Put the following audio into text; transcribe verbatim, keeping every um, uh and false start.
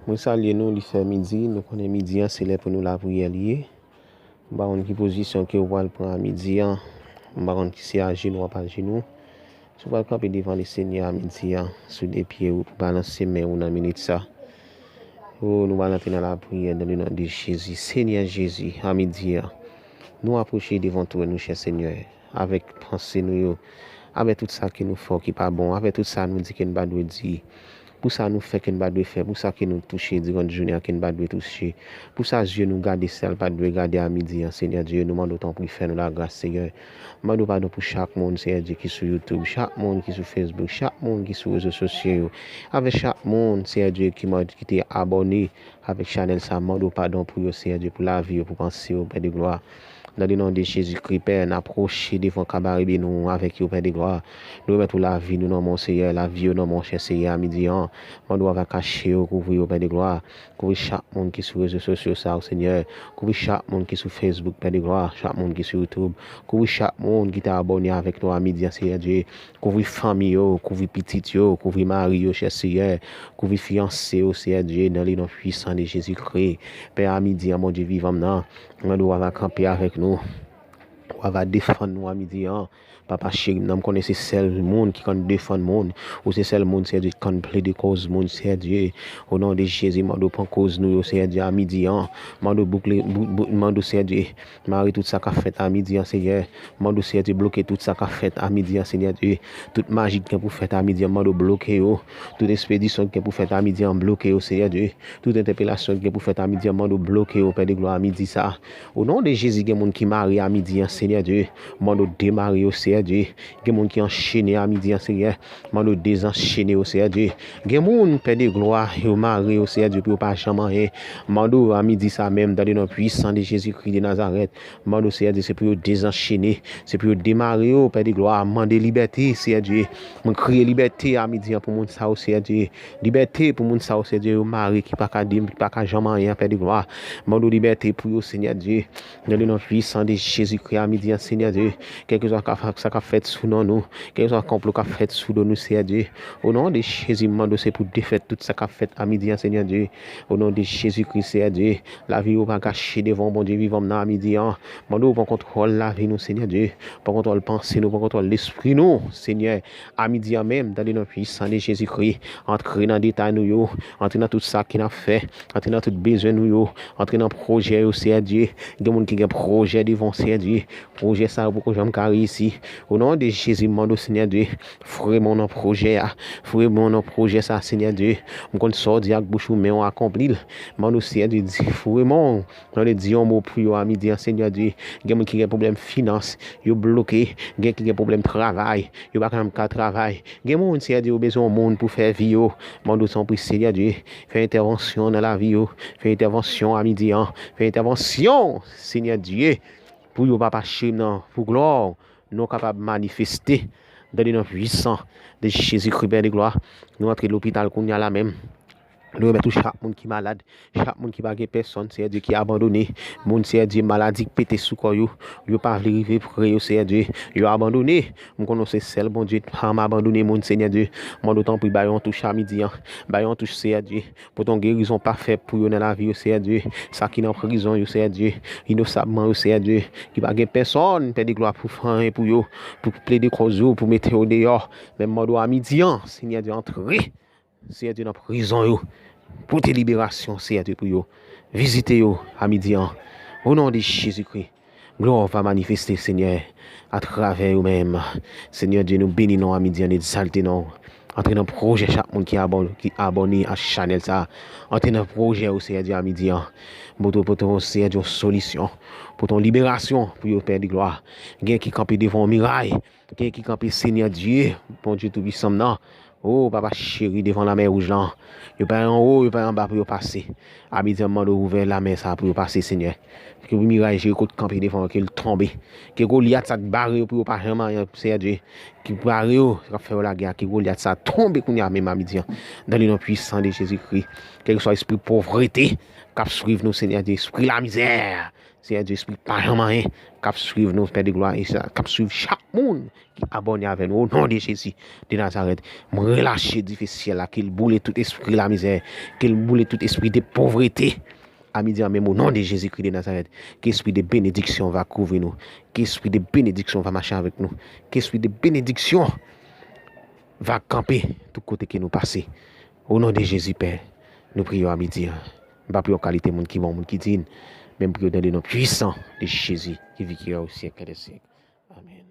Mwen salye nou, li fè midi. Nou konnen midi an se lè pou nou lapriyè li ye. M pa konn ki pozisyon ke w pral pran a midi an. M pa konn si se ajenou w ap ajenou. Si w pral kanpe devan Lesenyè a midi an, sou de pye w, pou balanse men w nan minit sa. O, nou pral antre nan lapriyè dans le nom de Jésus. Senyè Jezi, a midi an, nou apwoche devan twòn ou, chè Senyè, avèk panse nou yo, avèk tout sa ke nou fè w ki pa bon, avèk tout sa nou di ke nou pa dwe di, pou sa nou fè ke nou pa dwe fè, pou sa ke nou touche diran jounen an ke nou pa dwe touche, pou sa zye nou gade sa l pa dwe gade a midi an, Senyè Dye, nou mande w tanpri fè nou lagras, Senyè. M mande w padon pou chak moun, Senyè Dye, ki sou YouTube, chak moun ki sou Facebook, chak moun ki sou rezo sosyo yo, avèk chak moun, Senyè Dye, ki mande, ki te abòne avèk chanèl sa, m mande w padon pou yo, Senyè Dye, pou lavi yo, pou panse yo, Pè de glwa. Dans le nom de Jésus-Christ, Pè, n apwoche devan kabarebe nou avèk yo, Pè de glwa. Nou remèt ou lavi nou nan men w, Senyè, lavi yo nan men w, chè Senyè, a midi an. Mande w ava kache yo, kouvri yo, Pè de glwa. Kouvri chak moun ki sou rezo sosyo sa yo, Senyè. Kouvri chak moun ki sou Facebook, Pè de glwa. Chak moun ki sou YouTube. Kouvri chak moun ki te abòne avèk nou a midi an, Senyè Dye. Kouvri fanmi yo, kouvri pitit yo, kouvri mari yo, chè Senyè. Kouvri fiyanse yo, Senyè Dye, dans le nom puissant de Jésus-Christ. Pè, a midi an, Bondye vivan m nan, mande w ava kanpe avèk nou. W ava defann nou a midi an. Papa cheri m nan, m konnen se sèl moun ki konn defann moun. Ou se sèl moun, Senyè Dye, ki konn plede kòz moun, Senyè Dye. O non de Jezi, mande w pran kòz nou yo, Senyè Dye, a midi an. Mande w boukle, bou-, bou-, mande w, Senyè Dye, mare tout sa k ap fèt a midi an, Senyè. Mande w, Senyè Dye, bloke tout sa k ap fèt a midi an, Senyè Dye. Tout maji ki gen pou fèt a midi an, mande w bloke yo. Tout espedisyon ki gen pou fèt a midi an, bloke yo, Senyè Dye. Tout entèpelasyon ki gen pou fèt a midi an, mande w bloke yo, Pè de glwa, a midi sa. O non de Jezi, gen moun ki mare a midi an, Senyè Dye. Mande w demare yo, Senyè Dye. Gen moun ki anchene a midi an, Senyè. Mande w dezanchene yo, Senyè Dye. Gen moun, Pè de glwa, yo mare yo, Senyè Dye, pou yo pa janm anyen. Mande w a midi sa menm, dans le nom puissant de Jésus-Christ de Nazareth. Mande w, Senyè Dye, se pou yo dezanchene, se pou yo demare yo, Pè de glwa. Mande libète, Senyè Dye. Mwen kriye libète a midi an pou moun sa yo, Senyè Dye. Libète pou moun sa yo, Senyè Dye, yo mare, ki pa ka di, ki pa ka janm anyen, Pè de glwa. Mande w libète pou yo, Senyè Dye. Dans le nom puissant de Jésus-Christ, a midi an, Senyè Dye. Kèlkeswa ka, sa k ap fèt sou non nou, kèlkeswa konplo k ap fèt sou do nou, Senyè Dye. O non de Jezi, m mande w se pou defèt tout sa k ap fèt a midi an, Senyè Dye. O non de Jezi Kris, Senyè Dye. Lavi yo pa kache devan w, Bondye vivan m nan, a midi an. Mande w pran kontwòl lavi nou, Senyè Dye. Pran kontwòl panse nou, pran kontwòl lespri nou, Senyè. A midi an menm, dans le nom puissant de Jésus-Christ, antre nan detay nou yo, antre nan tout sa ke n ap fè, antre nan tout bezwen nou yo, antre nan pwojè yo, Senyè Dye. Gen moun ki gen pwojè devan w, Senyè Dye. Pwojè sa yo poko janm ka reyisi. O non de Jezi, m mande w, Senyè Dye, foure men w nan pwojè a. Foure men w nan pwojè sa, Senyè Dye. M konn sa w di ak bouch ou, men w akonpli l. M mande w, Senyè Dye, di, foure men w. Mande di yon mo pou yo a midi an, Senyè Dye. Gen moun ki gen pwoblèm finans, yo bloke. Gen ki gen pwoblèm travay, yo pa janm ka travay. Gen moun, Senyè Dye, yo bezwen yon moun pou fè vi yo. Mande w tanpri, Senyè Dye, fè entèvansyon nan lavi yo. Fè entèvansyon a midi an. Fè entèvansyon, Senyè Dye, pou yo, Papa cheri m nan, pou glwa w, non w kapab manifeste dans le nom puissant de Jésus-Christ, Père de gloire. Nou antre lopital kounye a la menm. Nou remèt ou chak moun ki malad, chak moun ki pa gen pèsonn, Senyè Dye, ki abandone. Moun, Senyè Dye, maladi k pete sou kò yo, yo pa vle rive pre yo, Senyè Dye, yo abandone. M konnen w se sèl Bondye, pa janm abandone moun, Senyè Dye. Mande w tanpri, ba yo yon touch a midi an. Ba yo yon touch, Senyè Dye. Pote yon gerizon pafè pou yo nan lavi yo, Senyè Dye. Sa ki nan prizon yo, Senyè Dye. Inosabman yo, Senyè Dye. Ki pa gen pèsonn, Pè de glwa, pou fè anyen pou yo, pou plede kòz yo, pou mete yo deyò. Men m mande w a midi an, Senyè Dye, antre. Senyè Dye, nan prizon yo. Pote liberasyon, Senyè Dye, pou yo. Vizite yo a midi an. O non de Jezikri, glwa w va manifeste, Senyè, atravè yo menm. Senyè Dye, nou beni non w a midi an, n egzalte non w. Antre nan pwojè chak moun ki abò-, ki abòne a chanèl sa a. Antre nan pwojè yo, Senyè Dye, a midi an. Pote, pote, Senyè Dye, yon solisyon. Pote yon liberasyon pou yo, Pè de glwa. Gen ki kanpe devan yon miray. Gen ki kanpe, Senyè Dye, Bondye Toupisan m nan. O, Papa cheri, devan Lanmè Wouj lan. Yo pa anwo, yo pa anba pou yo pase. A midi an, m mande w ouvè lanmè sa a pou yo pase, Senyè. Ke miray Jeriko t kanpe devan yo, ke l tonbe. Ke Golyat sa k bare yo pou yo pa janm anyen, Senyè Dye. Ki bare yo, k ap fè yo lagè a, ke Golyat sa a tonbe kounye a menm a midi an. Dans le nom puissant de Jésus-Christ. Kèlkeswa espri povrete k ap swiv nou, Senyè Dye, espri lamizè. Seyè Dye, espri pa janm anyen k ap swiv nou, Pè de glwa, e sa k ap swiv chak moun ki abòne avè nou, o non de Jezi de Nazarèt. M relache dife syèl la, ke l boule tout espri lamizè, ke l boule tout espri de povrete. A midi an menm, o non de Jezikri de Nazarèt, ke espri de benediksyon va kouvri nou, ke espri de benediksyon va mache avèk nou, ke espri de benediksyon va kanpe tout kote ke nou pase. O non de Jezi, Pè, nou priye w a midi an. M pa priye w kalite moun ki bon, moun ki diy, men m priye w nan le non pwisan de Jezi ki viv, ki règne au siècle des siècles. Amèn.